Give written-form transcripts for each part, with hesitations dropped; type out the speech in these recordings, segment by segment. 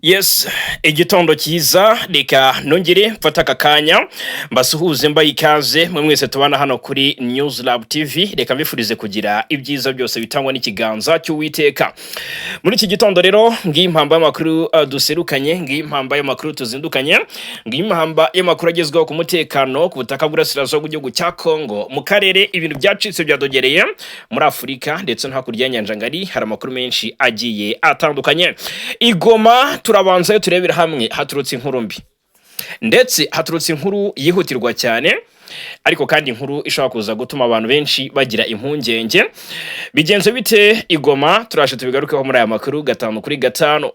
Yes, igitondo cyiza. Reka nongere mfate aka kanya mbasuhuze, mbaye ikaze mwe mwese tubana hano kuri News Lab TV. Reka mbifurize kugira ibyiza byose bitangwa n'ikiganza cy'Uwiteka. Muri iki gitondo rero, ngiyi impamba y'amakuru duserukanye, ngiyi impamba y'amakuru tuzindukanye, ngiyi impamba y'amakuru agezweho ku mutekano ku butaka bw'Urasirazuba bw'igihugu cya Congo. Mu karere ibintu byacitse, byadogereye. Muri Afurika ndetse no hakurya y'inyanja ngari hari amakuru menshi agiye atandukanye. Igoma turabanzayo turebera hamwe, haturutse inkuru mbi, ndetse haturutse inkuru yihutirwa cyane, ariko kandi inkuru ishobora kuza gutuma abantu benshi bagira impungenge. Bigenze bite Igoma? Turaje tubigarukeho muri aya makuru gatanu kuri gatanu.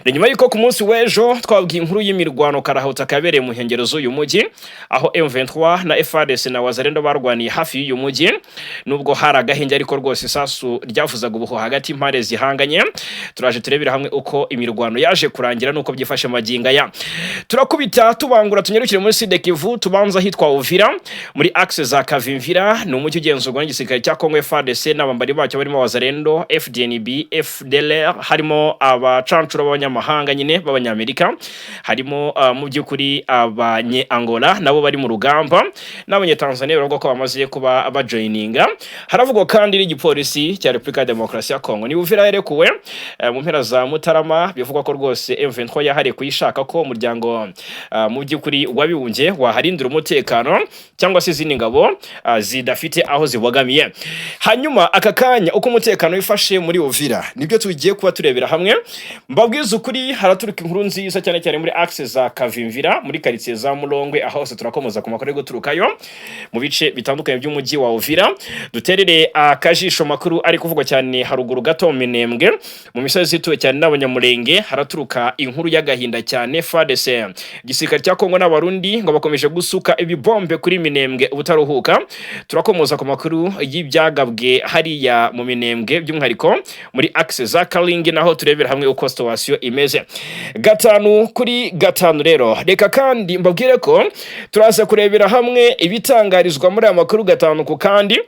Ni nyuma y'uko ku munsi w'ejo twabwiye inkuru y'imirwano karahutaka yabereye mu nkengero z'uyu mujyi, aho M23 na FARDC na Wazalendo barwaniye hafi y'uyu mujyi. Nubwo hari agahenge, ariko rwose isasu ryavuzaga ubuhuha hagati y'impande zihanganye. Turaje turebera hamwe uko imirwano yaje kurangira n'uko byifashe magingo aya. Turakubita tubangura, tunyarukire muri Sud Kivu, tubanza ahitwa Uvira muri axe za Kavimvira. Ni umujyi ugenzurwa n'igisirikare cya Congo FARDC n'abambari bacyo barimo Wazalendo, FDNB, FDLR, harimo abacancuro b'abanyamahanga nyine b'Abanyamerika, harimo mu by'ukuri abanye Angola nabo bari mu rugamba, n'Abanyetanzania baravuga ko bamaze kuba bajoininga. Haravugwa kandi n'igipolisi cya Repubulika ya Demokarasi ya Kongo. Ni Uvira yarekuwe mu mpera za Mutarama. Bivugwa ko rwose M23 yahariye kuyishaka ko umuryango mu by'ukuri w'Abibumbye waharindira umutekano, cyangwa se izindi ngabo zidafite aho zibogamiye. Hanyuma aka kanya uko umutekano wifashe muri Uvira nibyo tugiye kuba turebera hamwe. Mbabwiza ukuri, haraturuka inkuru nziza cyane cyane muri axe za Kavimvira, muri quartier za Mulongwe. Aho hose turakomoza ku makuru yo guturukayo mu bice bitandukanye by'umujyi wa Uvira. Duterere akajisho makuru ari kuvugwa cyane haruguru gato mu Minembwe, mu misozi ituwe cyane n'Abanyamulenge. Haraturuka inkuru y'agahinda cyane. FARDC, igisirikare cya Kongo n'Abarundi ngo bakomeje gusuka ibibombe kuri Minembwe ubutaruhuka. Turakomoza ku makuru y'ibyagabwe hariya mu Minembwe, by'umwihariko muri axe za Kalingi, naho turebera hamwe uko situation imeze gatanu kuri gatanu. Rero reka kandi mbabwire ko turaza kurebera hamwe ibitangarizwa muri aya makuru gatanu ku kandi.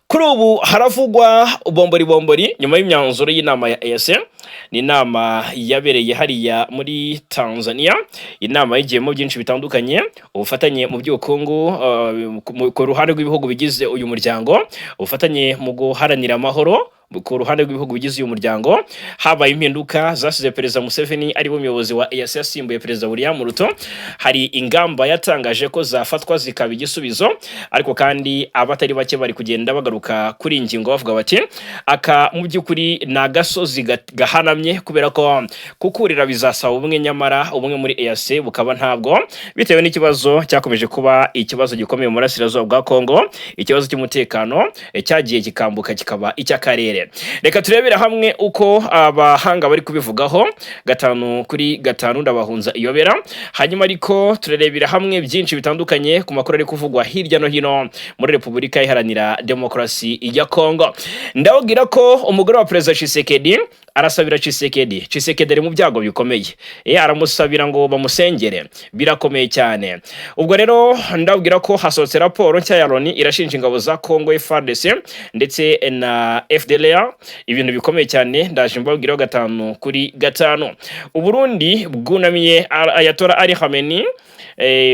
Kuri ubu haravugwa bombori bombori nyuma y'imyanzuro y'inama ya EAC. Ni inama yabereye hariya muri Tanzania, inama yigiyemo byinshi bitandukanye: ubufatanye mu by'ubukungu ku ruhande rw'ibihugu bigize uyu muryango, ubufatanye mu guharanira amahoro ku ruhande rw'ibihugu bigize uyu muryango. Habaye impinduka zasize Perezida Museveni ari we muyobozi wa EAC, yasimbuye Perezida William Ruto. Hari ingamba yatangaje ko zafatwa zikaba igisubizo, ariko kandi abatari bake bari kugenda bagaruka kuri iyi ngingo bavuga bati aka mu by'ukuri ni agasozi gahanamye, kubera ko kukurira bizasaba ubumwe, nyamara ubumwe muri EAC bukaba ntabwo, bitewe n'ikibazo cyakomeje kuba ikibazo gikomeye mu burasirazuba bwa Kongo, ikibazo cy'umutekano cyagiye kikambuka kikaba icy'akarere. Reka turebere hamwe uko abahanga bari kubivugaho gatanu kuri gatanu. Ndabahunza iyobera. Hanyuma ariko turarebera hamwe byinshi bitandukanye ku makuru ari kuvugwa hirya no hino muri Repubulika Iharanira Demokarasi ya Kongo. Ndababwira ko umugore wa Perezida Tshisekedi arasabira Tshisekedi. Tshisekedi ari mu byago bikomeye, aramusabira ngo bamusengere, birakomeye cyane. Ubwo rero ndababwira ko hasohotse raporo nshya ya Loni, irashinja ingabo za Kongo FARDC ndetse na FDLR ibintu bikomeye cyane. Ndaje mbabwiraho gatanu kuri gatanu. Uburundi bwunamiye Ayatollah Ali Khamenei.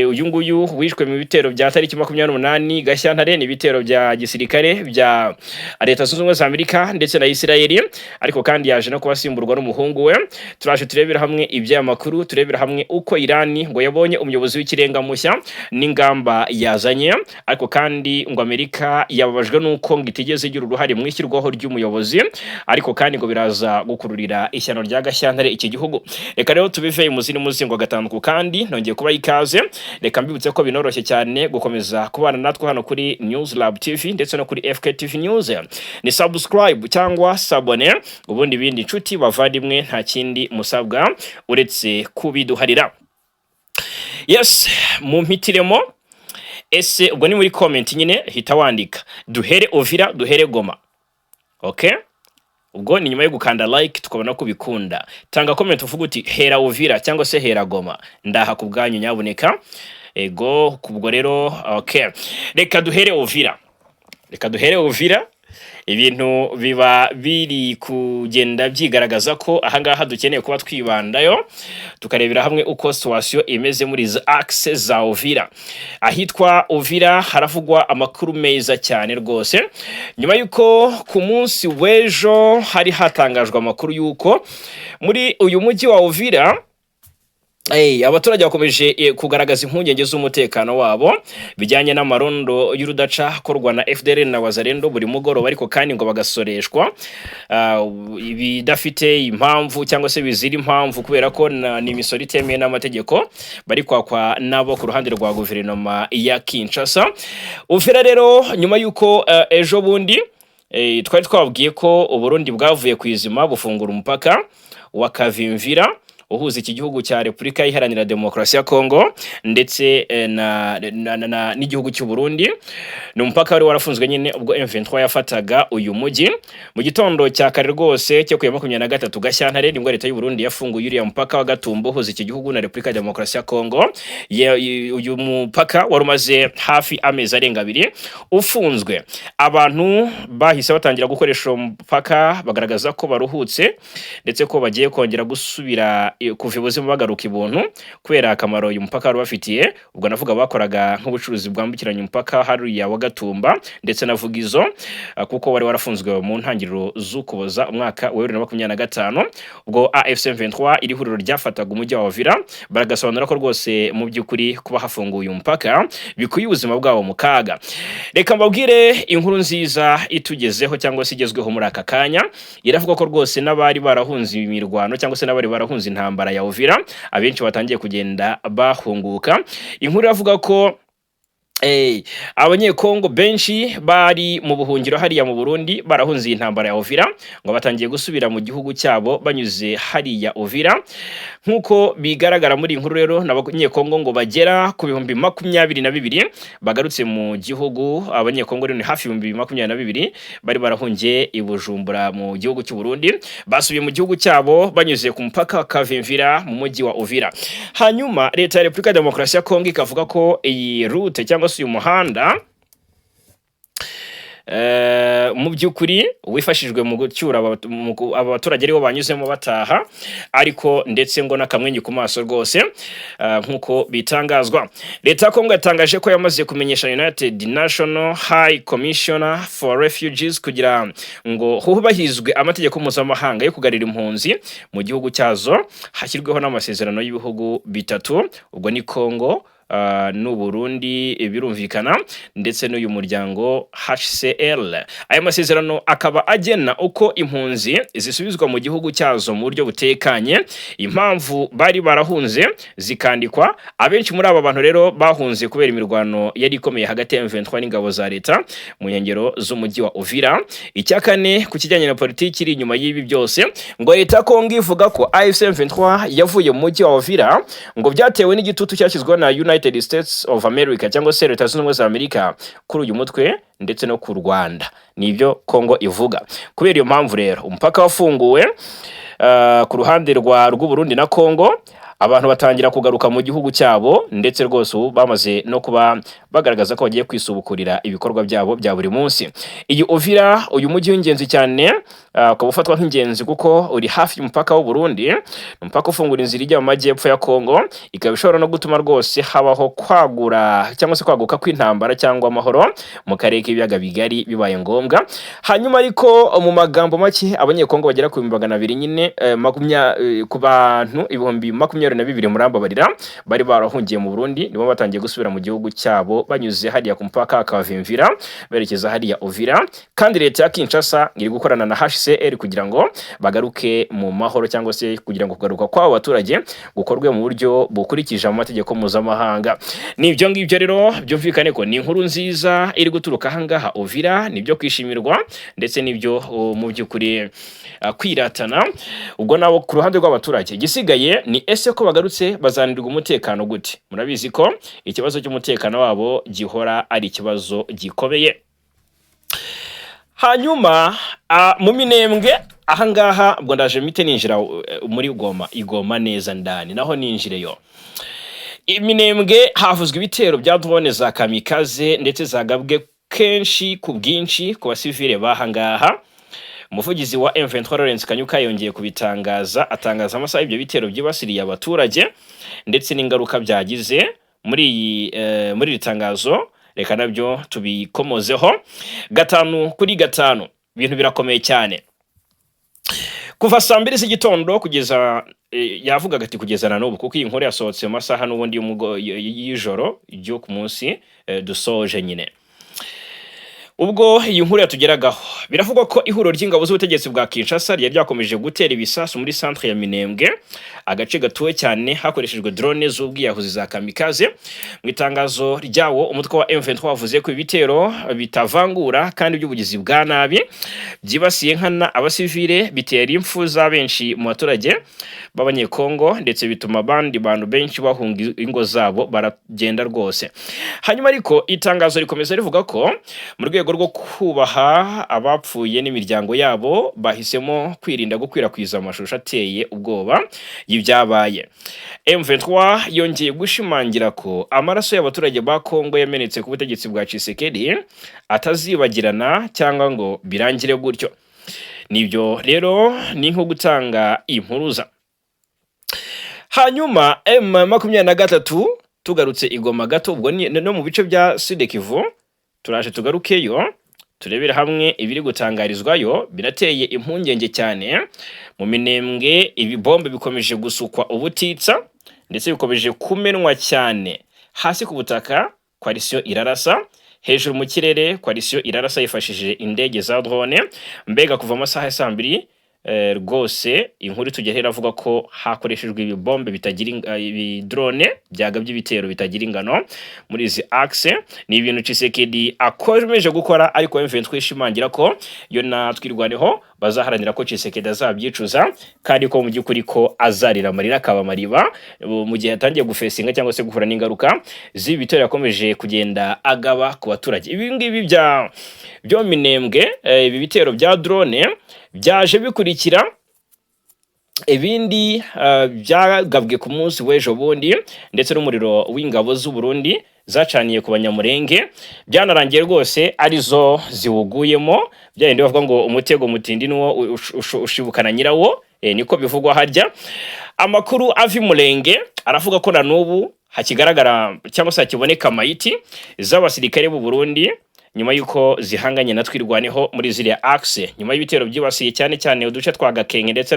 Uyu nguyu wishwe mu bitero bya tariki 28 Gashyantare, ni ibitero bya gisirikare bya Leta Zunze Ubumwe za Amerika ndetse na Isirayeli, ariko kandi yaje no kubasimburwa n'umuhungu we. Turaje turebera hamwe iby'aya makuru, turebera hamwe uko Irani ngo yabonye umuyobozi w'ikirenga mushya n'ingamba yazanye, ariko kandi ngo Amerika yababajwe n'uko ngo itigeze igira uruhare mu ishyirwaho ry'umuyobozi, ariko kandi ngo biraza gukururira ishyano rya Gashyantare iki gihugu. Reka rero tubive imuzi n'umuzingo gatanu ku kandi. Nongeye kubaha ikaze. Reka mbibutse ko binoroshye cyane gukomeza kubana natwe hano kuri News Lab TV ndetse no kuri FK TV News. Ni subscribe cyangwa s'abonner, ubundi ibindi, inshuti bavandimwe, nta kindi musabwa uretse kubiduharira. Yes, mumpitiremo. Ese ubwo ni muri comment nyine, hita wandika duhere Uvira, duhere Goma. Okay, ubwo ni nyuma yo gukanda like tukabona ko ubikunda. Tanga comment uvuga uti hera Uvira cyangwa se hera Goma. Ndaha ku bwanyu, nyabuneka. Ego, kubwo rero, okay, reka duhere Uvira, reka duhere Uvira. Ibintu biba biri kugenda byigaragaza ko ahangaha dukeneye kuba twibandayo, tukarebera hamwe uko situation imeze muri izi axe za Uvira. Ahitwa Uvira haravugwa amakuru meza cyane rwose, nyuma y'uko ku munsi w'ejo hari hatangajwe amakuru y'uko muri uyu mujyi wa Uvira abaturage bakomeje kugaragaza impungenge z'umutekano wabo bijyanye n'amarondo y'urudaca akorwa na FDLR na Wazalendo buri mugoroba, ariko kandi ngo bagasoreshwa ibidafite impamvu cyangwa se bizira impamvu, kubera ko ni imisoro itemewe n'amategeko bari kwakwa nabo ku ruhande rwa guverinoma ya Kinshasa. Uvira rero, nyuma y'uko ejo bundi twari twababwiye ko Uburundi bwavuye ku izima bufungura umupaka wa Kavimvira uhuza iki gihugu cya Repubulika Iharanira Demokarasi ya Kongo ndetse n'igihugu cy'u Burundi. Ni umupaka wari warafunzwe nyine ubwo M23 yafataga uyu mujyi. Mu gitondo cya kare rwose cyo ku ya 23 Gashyantare nibwo leta y'u Burundi yafunguye uriya mupaka wa Gatumba uhuza iki gihugu na Repubulika ya Demokarasi ya Kongo. Uyu mupaka wari umaze hafi amezi arenga 2 ufunzwe. Abantu bahise batangira gukoresha uwo mupaka bagaragaza ko baruhutse, ndetse ko bagiye kongera gusubira kuva ibuzimu bagaruka ibuntu, kubera akamaro uyu mupaka wari ubafitiye. Ubwo navuga bakoraga nk'ubucuruzi bwambukiranya umupaka hariya wa Gatumba ndetse na Vugizo, kuko wari warafunzwe mu ntangiriro z'Ukuboza umwaka wa 2025, ubwo AFC M23 iri huriro ryafataga umujyi wa Uvira. Baragasobanura ko rwose mu by'ukuri kuba hafunguye umupaka bikuye ubuzima bwabo mu kaga. Reka mbabwire inkuru nziza itugezeho cyangwa se igezweho muri aka kanya. Iravuga ko rwose n'abari barahunze imirwano cyangwa se n'abari barahunze intambara ya Uvira, abenshi batangiye kugenda bahunguka. Inkuru iravuga ko Abanyekongo benshi bari mu buhungiro hariya mu Burundi barahunze iyi ntambara ya Uvira ngo batangiye gusubira mu gihugu cyabo banyuze hariya Uvira. Nk'uko bigaragara muri iyi nkuru rero, n'Abanyekongo ngo bagera ku 22,000 bagarutse mu gihugu. Abanyekongo rero ni hafi 22,000 bari barahungiye i Bujumbura mu gihugu cy'u Burundi, basubiye mu gihugu cyabo banyuze ku mupaka wa Kavimvira mu mujyi wa Uvira. Hanyuma leta ya Repubulika ya Demokarasi ya Kongo ikavuga ko iyi route cyangwa se uyu muhanda mu by'ukuri wifashishijwe mu gucyura aba baturage aribo banyuzemo bataha, ariko ndetse ngo n'akamwenyu ku maso rwose nk'uko bitangazwa. Leta ya Kongo yatangaje ko yamaze kumenyesha United National High Commissioner for Refugees kugira ngo hubahirizwe amategeko mpuzamahanga yo kugarura impunzi mu gihugu cyazo, hashyirweho n'amasezerano y'ibihugu bitatu, ubwo ni Kongo n'u Burundi birumvikana, ndetse n'uyu muryango HCR. Aya masezerano akaba agena uko impunzi zisubizwa mu gihugu cyazo mu buryo butekanye, impamvu bari barahunze zikandikwa. Abenshi muri aba bantu rero bahunze kubera imirwano yari ikomeye hagati ya M23 n'ingabo za leta mu nkengero z'umujyi wa Uvira. Icya kane, ku kijyanye na politiki iri inyuma y'ibi byose, ngo leta ya Kongo ivuga ko AFC M23 yavuye mu mujyi wa Uvira ngo byatewe n'igitutu cyashyizweho na United States of America cyangwa se Leta Zunze Ubumwe za Amerika kuri uyu mutwe ndetse no ku Rwanda. Nibyo Kongo ivuga. Kubera iyo mpamvu rero umupaka wafunguwe ku ruhande rw'u Burundi na Kongo, abantu batangira kugaruka mu gihugu cyabo, ndetse rwose ubu bamaze no kuba bagaragaza ko bagiye kwisubukurira ibikorwa byabo bya buri munsi. Iyi Uvira, uyu mujyi w'ingenzi cyane, ukaba ufatwa nk'ingenzi kuko uri hafi y'umupaka w'u Burundi, umupaka ufungura inzira ijya mu majyepfo ya Kongo, ikaba ishobora no gutuma rwose habaho kwagura cyangwa se kwaguka kw'intambara cyangwa amahoro mu karere k'ibiyaga bigari bibaye ngombwa. Hanyuma ariko mu magambo make, Abanyekongo bagera ku 200,000 nyine ku bantu 22,000, murambabarira, bari barahungiye mu Burundi nibo batangiye gusubira mu gihugu cyabo banyuze hariya ku mupaka wa Kavimvira berekeza hariya Uvira. Kandi leta ya Kinshasa iri gukorana na HCR kugira ngo bagaruke mu mahoro, cyangwa se kugira ngo kugaruka kw'abo baturage gukorwe mu buryo bukurikije amategeko mpuzamahanga. Ni ibyo ngibyo rero, byumvikane ko ni inkuru nziza iri guturuka ahangaha Uvira, nibyo kwishimirwa ndetse n'ibyo mu by'ukuri kwiratana. Ubwo nabo ku ruhande rw'abaturage, igisigaye ni ese ko bagarutse bazanirwa umutekano gute? Murabizi ko ikibazo cy'umutekano wabo gihora ari ikibazo gikomeye. Hanyuma mu Minembwe ahangaha, ubwo ndaje mite ninjira muri Goma, igoma neza ndani naho ninjireyo. Iminembwe havuzwe ibitero bya drone za kamikaze ndetse zagabwe kenshi ku kenshi ku bwinshi ku basivile bahangaha. Umuvugizi wa M23 Lawrence Kanyuka yongeye kubitangaza, atangaza amasaha ibyo bitero byibasiriye abaturage ndetse n'ingaruka byagize. Muri iri tangazo reka nabyo tubikomozeho gatanu kuri gatanu. Ibintu birakomeye cyane. Kuva saa 2 z'igitondo kugeza yavugaga ati kugeza na n'ubu, kuko iyi nkuru yasohotse mu masaha n'ubundi y'ijoro ryo ku munsi dusoje nyine. Ubwo iyi nkuru yatugeragaho, biravugwa ko ihuriro ry'ingabo z'ubutegetsi bwa Kinshasa ryari ryakomeje gutera ibisasu muri centre ya Minembwe, agace gatuwe cyane, hakoreshejwe drone z'ubwiyahuzi za kamikaze. Mu itangazo ryawo, umutwe wa M23 wavuze ko ibitero bitavangura kandi by'ubugizi bwa nabi byibasiye nkana abasivile, bitera impfu za benshi mu baturage b'Abanyekongo, ndetse bituma abandi bantu benshi bahunga ingo zabo, baragenda rwose. Hanyuma ariko itangazo rikomeza rivuga ko mu rwego rwo kubaha abapfuye n'imiryango yabo, bahisemo kwirinda gukwirakwiza amashusho ateye ubwoba y'ibyabaye. M23 yongeye gushimangira ko amaraso y'abaturage ba Kongo yamenetse ku butegetsi bwa Tshisekedi atazibagirana cyangwa ngo birangire gutyo. Nibyo rero, ni nko gutanga impuruza. Hanyuma M23, tugarutse i Goma gato, ubwo ni no mu bice bya Sud Kivu, turaje tugarukeyo turebere hamwe ibiri gutangarizwayo. Birateye impungenge cyane. Mu Minembwe ibibombe bikomeje gusukwa ubutitsa, ndetse bikomeje kumenwa cyane. Hasi ku butaka coalition irarasa, hejuru mu kirere coalition irarasa yifashishije indege za drone. Mbega kuva amasaha ya saa 2 rwose inkuru tugera iravuga ko hakoreshejwe ibibombe bitagira ibidrone byagabye ibitero bitagira ingano muri izi axe. Ni ibintu Tshisekedi akomeje gukora, ariko M23 ishimangira ko yo na Twirwaneho bazaharanira ko Tshisekedi azabyicuza, kandi ko mu by'ukuri ko azarira amarira akaba amariba mu gihe yatangiye gufesinga cyangwa se guhura n'ingaruka z'ibi bitero yakomeje kugenda agaba ku baturage. Ibi ngibi byo Minembwe, ibi bitero bya drone byaje bikurikira ibindi byagabwe ku munsi w'ejo bundi, ndetse n'umuriro w'ingabo z'u Burundi zacaniye ku Banyamurenge, byanarangiye rwose arizo ziwuguyemo. Bya bindi bavuga ngo umutego mutindi niwo ushibukana nyirawo, niko bivugwa harya. Amakuru ava i Murenge aravuga ko na n'ubu hakigaragara cyangwa se hakiboneka mayiti z'abasirikare b'u Burundi nyuma y'uko zihanganye na Twirwaneho muri ziriya axe, nyuma y'ibitero byibasiye cyane cyane uduce twa Gakenke ndetse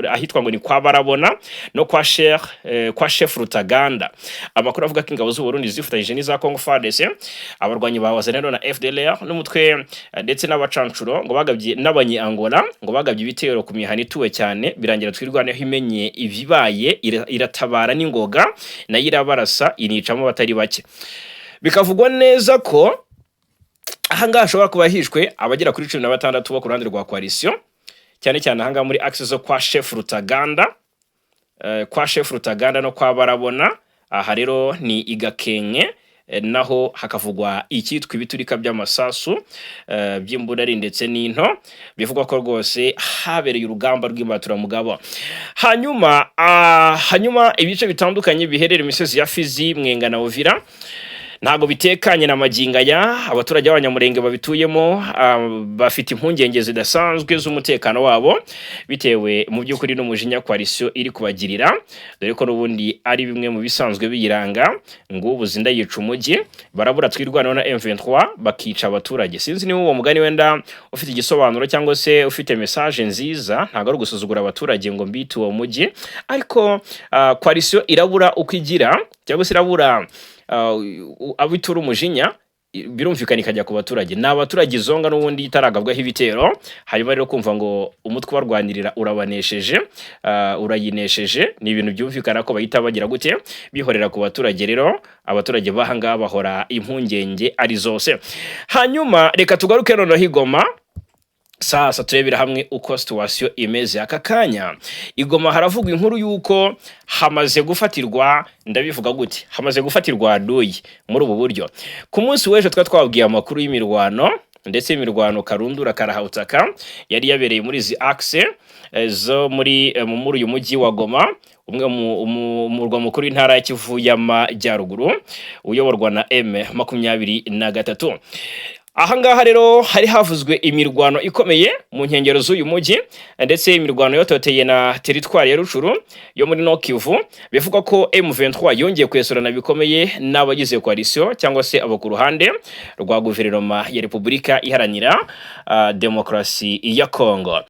ahitwa ngo ni kwa Barabona no kwa Chef Rutaganda. Amakuru avuga ko ingabo z'u Burundi zifatanyije n'iza Congo FARDC, abarwanyi ba Wazalendo na FDLR n'umutwe ndetse n'abacancuro ngo bagabye n'abanye Angola, ngo bagabye ibitero ku mihana ituwe cyane, birangira Twirwaneho imenye ibibaye, iratabara n'ingoga, nayo irabarasa, inicamo batari bake. Bikavugwa neza ko ahangaha hashobora kuba hishwe abagera kuri 16 bo ku ruhande rwa coalition, cyane cyane ahangaha muri axe zo kwa Chef Rutaganda, kwa Chef Rutaganda no kwa Barabona. Aha rero ni i Gakenke, naho hakavugwa icyitwa ibiturika by'amasasu by'imbundari ndetse n'into. Bivugwa ko rwose habereye urugamba rw'imbaturamugabo. Hanyuma ibice bitandukanye biherereye imisozi ya Fizi, Mwenga na Uvira ntabwo bitekanye na magingo aya. Abaturage b'Abanyamurenge babituyemo bafite impungenge zidasanzwe z'umutekano wabo, bitewe mu by'ukuri n'umujinya coalition iri kubagirira, dore ko n'ubundi ari bimwe mu bisanzwe biyiranga, ngo ubu zinda yica umujyi, barabura Twirwaneho na M23 bakica abaturage. Sinzi niba uwo mugani wenda ufite igisobanuro cyangwa se ufite message nziza. Ntabwo ari ugusuzugura abaturage ngo mbite uwo mujyi, ariko coalition irabura uko igira cyangwa se irabura abo itura umujinya, birumvikana ikajya ku baturage. Ni abaturage izonga n'ubundi itaragabwaho ibitero. Hanyuma rero kumva ngo umutwe ubarwanirira urabanesheje, urayinesheje, ni ibintu byumvikana ko bahita bagira gute? Bihorera ku baturage. Rero abaturage b'ahangaha bahora impungenge ari zose. Hanyuma reka tugaruke noneho i Goma sasa, turebera hamwe uko situation imeze aka kanya. I Goma haravugwa inkuru y'uko hamaze gufatirwa, ndabivuga gute, hamaze gufatirwa aduyi muri ubu buryo. Ku munsi w'ejo twari twababwiye amakuru y'imirwano. Ndetse imirwano karundura karahautaka yari yabereye muri izi axe zo muri uyu mujyi wa Goma, umwe mu murwa mukuru w'intara ya Kivu y'Amajyaruguru uyoborwa na M23. Ahangaha rero hari havuzwe imirwano ikomeye mu nkengero z'uyu mujyi, ndetse imirwano yototeye na teritwari ya Rutshuru yo muri Nord Kivu. Bivugwa ko M23 yongeye kwesurana bikomeye n'abagize coalition cyangwa se abo ku ruhande rwa guverinoma ya Repubulika Iharanira Demokarasi ya Congo.